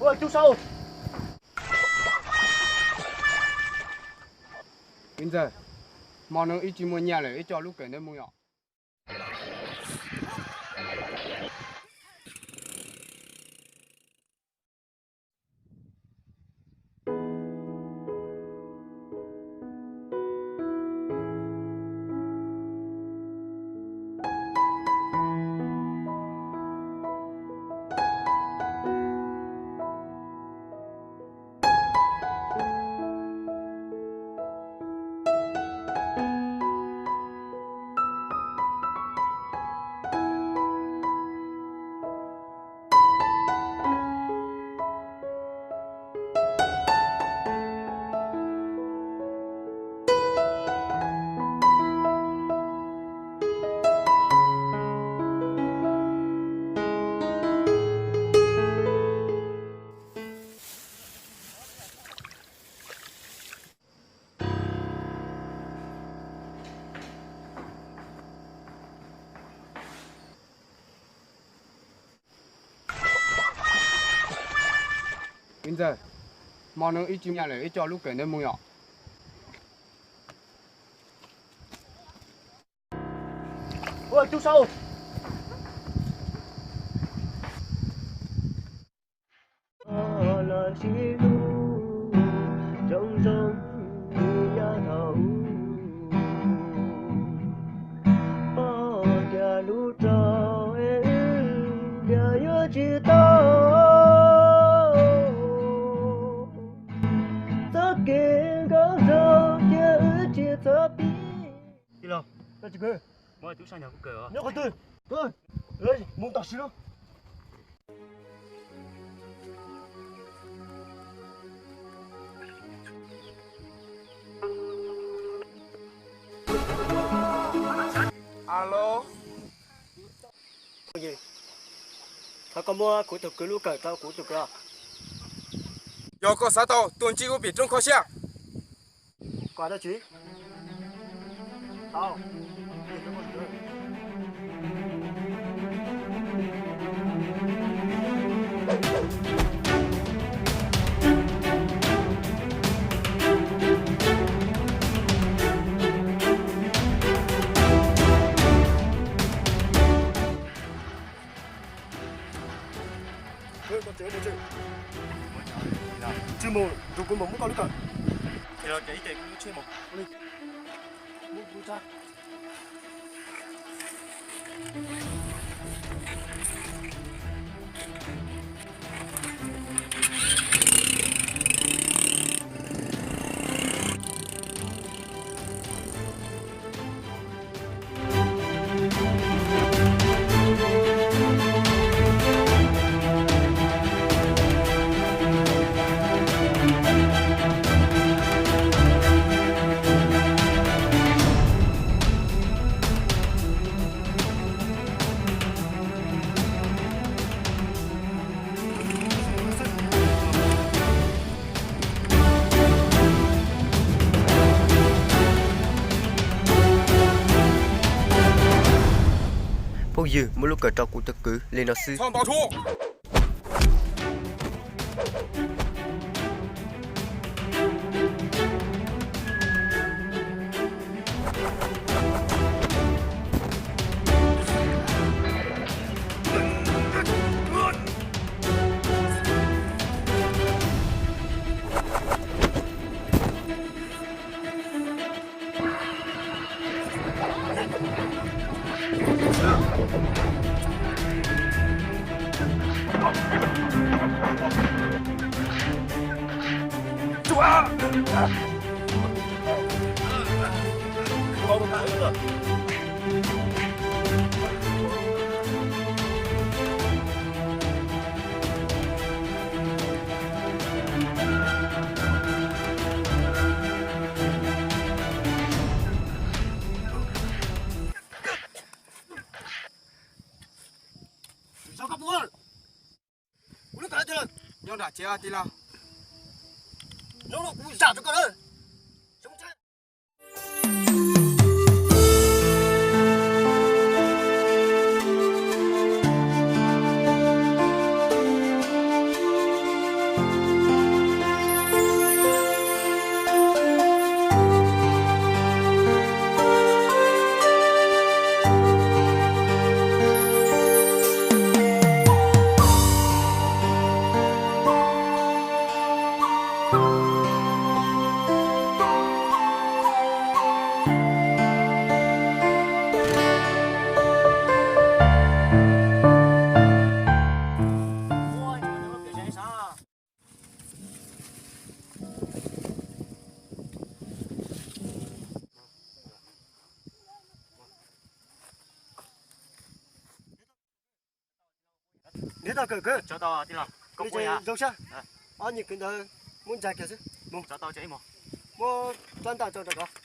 Ua tub saub. Txiv ntxawm, hmo no wb tsis muaj nyiaj lawm, wb coj lub kawm ntawd mus yom. Txiv ntxawm, hmo no wb tsis muaj nyiaj lawm, wb coj lub kawm ntawd mus yom. Ua tub saub. Tij laug, koj tsis kwv, muab tub sab nrog kuv kawm os. Nyob qhov twg? Mus tam sim no. Alo. Thov koj muab kuv tus kwv lub kawm rau kuv tus kwv. Yog koj xav tau, tuaj ntsib kuv pem roob Kho Siab. Kom dab tsi? Tau. Tsis mus, rau kuv mam muab koj lub kawm. Phooj ywg, muab lub kawm rau kuv tus kwv li no xwb. Kuv lub kawm tij laug nyob nram tsev tij laug. Hnub no kuv zam rau koj na. Txog kawm kwv. Zoo siab. Ob nyuag kwv ntawd muab ntsa kiag xwb. Muab rab ntaj tso rau tod.